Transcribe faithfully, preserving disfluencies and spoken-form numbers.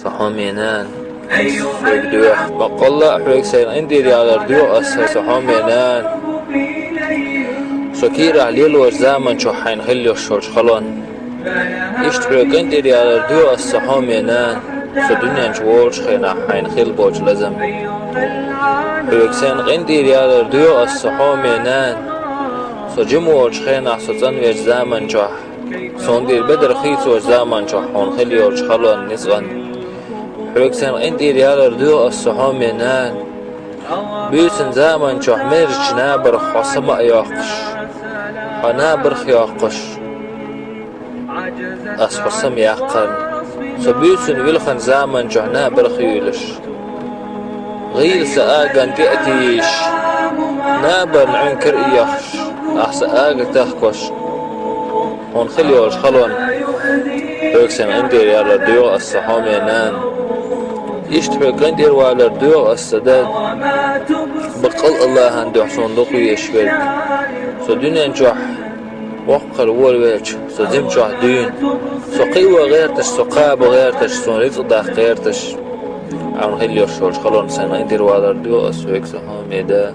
Сан хьоме нана, хьоьга доьху. Баккъалла а хьоьга сайна къинтӀера ялар доьху ас, сан хьоме нана. Со кийрахь лелочу заман чохь хьайна хилла йолуш йолчу халонна. Иштта хьоьга къинтӀера ялар доьху ас, сан хьоме нана, со дуьнен чу волучу хенахь хьайна хилла болчу лазам. Хьоьга сайна къинтӀера ялар доьху ас, сан хьоме нана, со жима волчу хенахь со цӀанвечу заман чохь. Суна тӀера бедар хийцочу заман чохь хьуна хилла йолчу халонна, ницкъан. Хьоьга сайна къинтӀера ялар доьху ас, сан хьоме нана. Буьйсанан заман чохь мерзачу набарх хьо сама а йоккхуш, хьо набарх а йоккхуш, ас хьо сама яьккхарна. Со буьйсанан вилханан заман чохь набарх а юьйлуш, гӀийла сан аган тӀе а тиййаш, набарна Ӏуьнкар а ехаш, ахь сан ага тахкош, хьуна хилла йолчу халонна. Хьоьга сайна къинтӀера ялар доьху ас, сан хьоме нана. Иштта хьоьга къинтӀера валар доьху ас, сан да. Баккъалла Аллахьан дуьхьа суна дукха везаш верг. Со дуьнен чохь воккхара волавелча, со жима чохь дуьйна. Со кхио гӀерташ, со кхаба гӀерташ, суна рицкъ даккха гӀерташ, хьуна хилла йолуш йолчу халонна сайна къинтӀера валар доьху ас хьоьга, сан хьоме да.